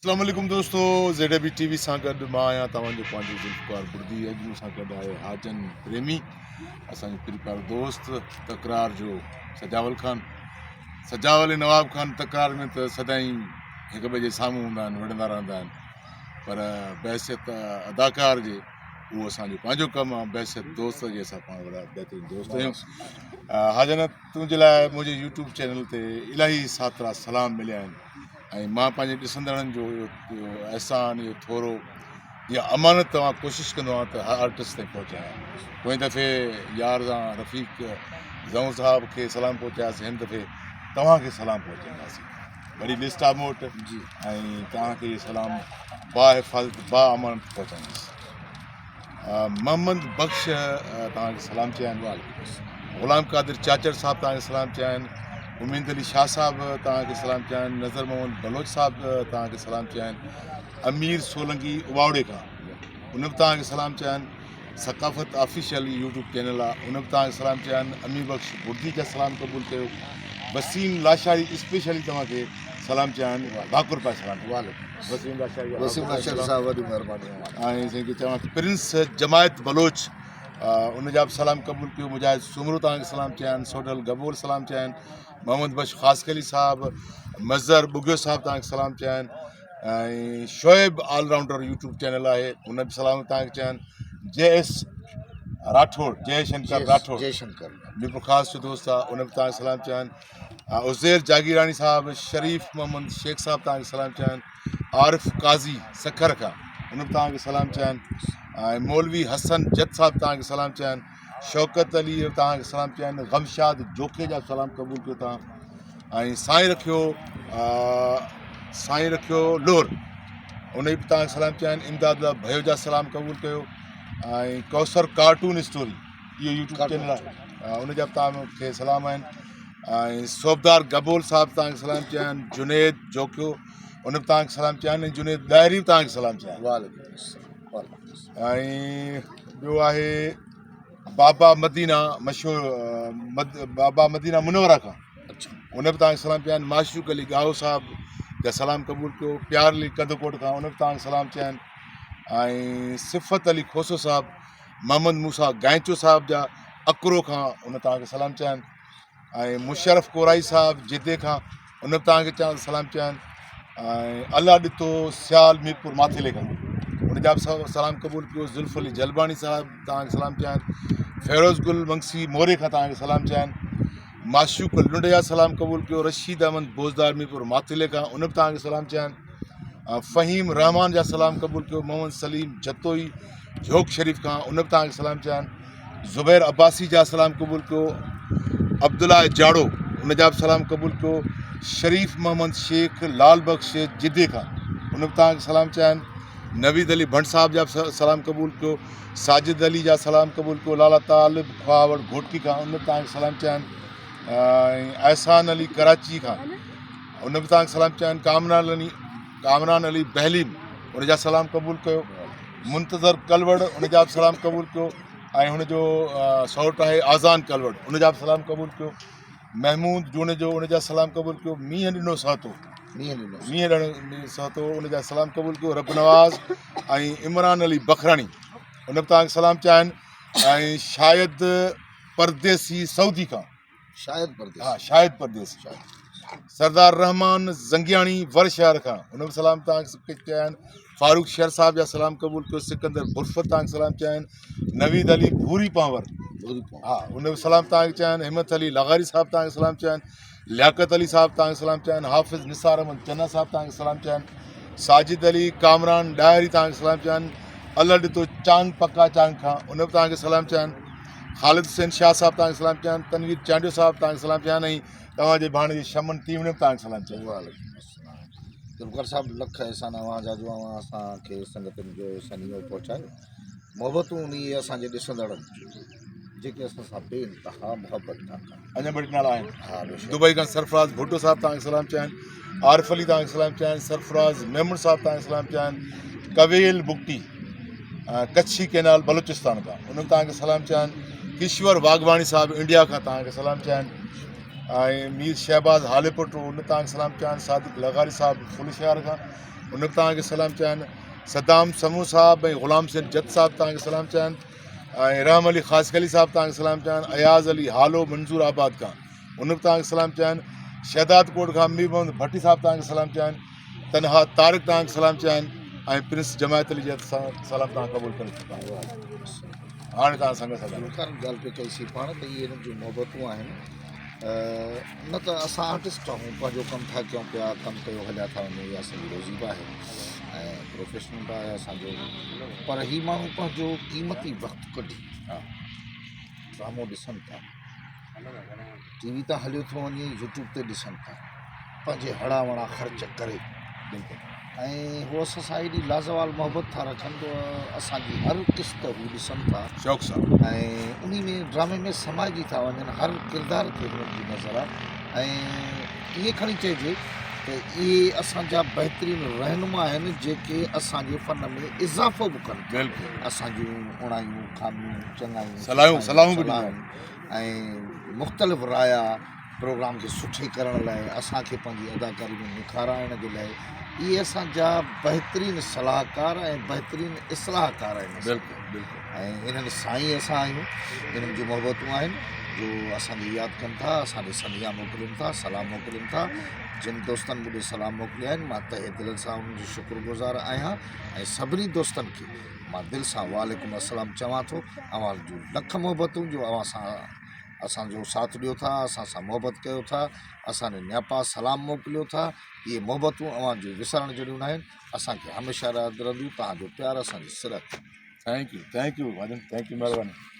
اسلام عليڪم دوستو Z A B T V سان گڏ مان آهيان توهان جو پنهنجو ذوالفقار بڙدي اڄ مون سان گڏ آهي حاجن پريمي اسان جو پري پيارو دوست تڪرار جو سجاول خان سجاول ۽ نواب خان تڪرار ۾ ته سدائين هڪ ٻئي جي سامهون هوندا آهن وڙهندا رهندا آهن پر بحثيت اداڪار جي اهو اسانجو پنهنجو ڪم آهي بحثيت دوست جي اسان پاڻ وڏا بهترين دوست آهيون حاجن تنهنجي لاء منهنجي يوٽيوب چينل تي الاهي ساترا سلام مليا آهن ۽ مان پنهنجي ڏسندڙن جو اهو احسان اهو ٿورو اها امانت توهان ڪوشش ڪندو آهيان ته هر آرٽسٽ تائين پهچايان پوئين دفعي يار سان رفيق زئون صاحب کي سلام پهچاياسين هن دفعي توهان کي سلام پهچائينداسين وڏي لسٽ آهي مون وٽ جي ۽ توهان کي اهي سلام با حفاظت با امانت پهچائيندس محمد بخش توهان کي سلام چيا آهن غلام قادر چاچڙ صاحب توهان کي سلام چيا آهن اميد علي شاهه صاحب توهان کي سلام چيا آهن نظر محمد بلوچ صاحب توهان کي سلام چيا آهن امير سولنگي اٻاوڙي کان ان به توهان کي سلام چيا آهن ثقافت آفيشل يوٽيوب چينل آهي ان به توهان کي سلام چيا آهن امير بخش بردي جا سلام قبول ڪيو وسيم لاشاري اسپيشلي توهان کي سلام چيا آهن ڀاڪر پائي سلام وسيم لاشاري وسيم لاشاري صاحب وڏي مهرباني ۽ سائين کي چوان پرنس جماعت بلوچ ان جا به سلام قبول ڪيو مجاهد سومرو توهان کي سلام چيا آهن سوڍل گبول سلام چيا آهن محمد بخش خاصخيلي صاحب مظهر ٻگهيو صاحب توهان کي سلام چيا آهن ۽ Shoaib all rounder YouTube channel آهي ان به سلام توهان کي چيا آهن جي ايس راٺوڙ جي شنڪر راٺوڙ جي شنڪر ميرپور خاص جو دوست آهي ان به توهان کي سلام چيا آهن عزير جاگيراڻي صاحب شريف محمد شيخ صاحب توهان کي سلام چيا آهن عارف قاضي سکر کان ان به توهان کي سلام چيا آهن ۽ مولوي حسن جت صاحب توهان کي سلام چيا آهن شوڪت علي توهان کي سلام چيا آهن غمشاد جوکي جا سلام قبول ڪيو توهان ۽ سائين رکيو سائين رکيو لور ان به توهان کي سلام چيا آهن امداد الله ڀيو جا سلام قبول ڪيو ۽ ڪوثر ڪارٽون اسٽوري اهو يوٽيوب چينل آهي ان جا به توهان کي سلام آهن ۽ صوبدار گبول صاحب توهان کي سلام چيا آهن جنيد جوکيو ان به توهان کي سلام چيا آهن ۽ جنيد ڏاهري به توهان کي سلام چيا آهن وعليڪم السلام ۽ ٻيو آهي بابا مدينه مشهور بابا مدينه منوره کان ان به توهان کي سلام چيا آهن معشوق علي ڳاهو صاحب جا سلام قبول ڪيو پيار علي ڪنڌڪوٽ کان ان به توهان کي سلام چيا آهن ۽ صفت علي کوسو صاحب محمد موسيٰ گائنچو صاحب جا اڪرو کان ان توهان کي سلام چيا آهن ۽ مشرف ڪورائي صاحب جدي کان ان به توهان کي سلام چيا آهن ۽ الله ڏتو سيال ميرپور ماٿيلي کان ان جا به سلام قبول ڪيو زلف علي جلباڻي صاحب توهان کي سلام چيا آهن فيروز گل منگسي موري کان توهان کي سلام چيا آهن معشوق لنڊ جا سلام قبول ڪيو رشيد احمد بوزدار ميرپور ماٿيلي کان ان به توهان کي سلام چيا آهن فهيم رحمان جا سلام قبول ڪيو محمد سليم جتوئي جھوڪ شريف کان ان به توهان کي سلام چيا آهن زبير عباسي جا سلام قبول ڪيو عبدالله جاڙو ان جا به سلام قبول ڪيو شريف محمد شيخ لال بخش جدي کان ان به توهان کي سلام چيا آهن نويد علي ڀنڊ صاحب جا به سلام قبول ڪيو ساجد علي جا سلام قبول ڪيو لالا طالب خواوڙ گهوٽڪي کان ان به توهان کي سلام چيا آهن ۽ احسان علي ڪراچي کان ان به توهان کي سلام چيا آهن ڪامران علي ڪامران علي بهليم ان جا سلام قبول ڪيو منتظر ڪلوڙ ان جا به سلام قبول ڪيو ۽ هن جو سئوٽ آهي آزان ڪلوڙ ان جا به سلام قبول ڪيو محمود جوڻيجو ان جا سلام قبول ڪيو مينهن ڏنو سهتو مينهن ڏنو سهتو ان جا سلام قبول ڪيو رب نواز ۽ عمران علي بکراڻي ان به توهان کي سلام چيا آهن ۽ شايد پرديسي سعودي کان شايد پرديسي ها شايد پرديسي سردار رحمان زنگياڻي ور شهر کان ان به سلام توهان کي چيا آهن فاروق شهر صاحب جا سلام قبول ڪيو سڪندر برفت توهان کي سلام چيا آهن نويد علي ڀوري پانور ها ان به سلام توهان کي چيا آهن همت علي لغاري صاحب توهان کي سلام چيا آهن لياقت علي صاحب توهان کي سلام چيا آهن حافظ نثار احمد چنا صاحب توهان کي سلام چيا آهن ساجد علي ڪامران ڏاهري توهان کي سلام چيا آهن الله ڏتو چانگ پڪا چانگ کان ان به توهان کي سلام چيا آهن خالد حسين شاهه صاحب توهان کي سلام چيا آهن تنوير چانڊيو صاحب توهان کي سلام چيا آهن ۽ توهان جي ڀاڻيجي شمن تيوڻي به توهان کي سلام چيا آهن. وعليڪم السلام ذوالفقار صاحب لک احسان اوهان جا جو اوهان اسان کي سنگتن جو سنيهو پهچايو محبتون انهي اسان جي ڏسندڙن جون جيڪي اسان سان بي انتها محبت ٿا ڪن. اڃا ٻه ٽي نالا آهن ها بيشڪ. دبئي کان سرفراز ڀٽو صاحب توهان کي سلام چيا آهن عارف علي توهان کي سلام چيا آهن سرفراز ميمڻ صاحب توهان کي سلام چيا آهن ڪويل بگٽي ڪڇي ڪينال بلوچستان کان انهن توهان کي سلام چيا آهن ڪشور واگواڻي صاحب انڊيا کان توهان کي سلام چيا آهن ۽ مير شهباز هاليپوٽو ان توهان کي سلام چيا آهن صادق لغاري صاحب ڦل شهر کان ان به توهان کي سلام چيا آهن. صدام سمون صاحب ۽ غلام حسين جت صاحب توهان کي سلام چيا آهن ۽ رحم علي خاصخيلي صاحب توهان کي سلام چيا آهن. اياز علي هالو منظور آباد کان ان به توهان کي سلام چيا آهن. شهداد ڪوٽ کان مير محمد ڀٽي صاحب توهان کي سلام چيا آهن. تنها طارق توهان کي سلام چيا آهن ۽ پرنس جماعت علي جا سلام توهان قبول ڪري چڪا آهيو. هاڻي توهان سنگت سان ڳالهايو. ڳالهه پئي ڪئي سين پاڻ ته اهي هنن جون محبتون آهن. نه ته اسان آرٽسٽ آهيون پنهنجو ڪم ٿا ڪيون پيا ڪم ڪيو هليا ٿا وڃون اها اسان جي روزي به آهي ۽ پروفيشن به آهي اسانجو پر هي ماڻهو پنهنجو قيمتي وقت ڪڍي ڊرامو ڏسن ٿا ٽي وي تان هليو ٿو وڃي يوٽيوب تي ڏسن ٿا پنهنجي هڙان وڙان خرچ ڪري بلڪل ۽ هو اسان سان ايڏي لازوال محبت ٿا رکن جو اسان جي هر قسط هو ڏسن ٿا شوق سان ۽ انهي ۾ ڊرامي ۾ سمائجي ٿا وڃن هر ڪردار تي هنن جي نظر آ ۽ ائين کڻي چئجي ته اهي اسان جا بهترين رهنما آهن جيڪي اسان جي فن ۾ اضافو به ڪن ٿا بلڪل اسان جون اوڻايون خاميون چڱايون صلاحون صلاحون به ڏيندا ۽ مختلف رايا پروگرام کي سٺي ڪرڻ لاء اسان کي پنهنجي اداڪاري ۾ نکار آڻڻ جي لاء اهي اسان جا بهترين صلاحڪار ۽ بهترين اصلاحڪار آهن بلڪل بلڪل ۽ انهن سان ئي اسان آهيون انهن جون محبتون آهن جو اسان کي ياد ڪن ٿا اسان ڏي سنيها موڪلين ٿا سلام موڪلين ٿا جن دوستن مون ڏي سلام موڪليا آهن مان تهه دل سان انهن جو شڪر گذار آهيان ۽ سڀني دوستن کي مان دل سان وعليڪم السلام چوان ٿو اوهان جون لک محبتون جو اوهان سان اسان جو ساٿ ڏيو ٿا، اسان سان محبت ڪيو ٿا، اسان ڏي نياپا سلام موڪليو ٿا، اهي محبتون اوهان جون وسارڻ جهڙيون ناهن، اسان کي هميشه ياد رهنديون، توهان جو پيار اسان جي سر تي. Thank you thank you Bhajan thank you مهرباني.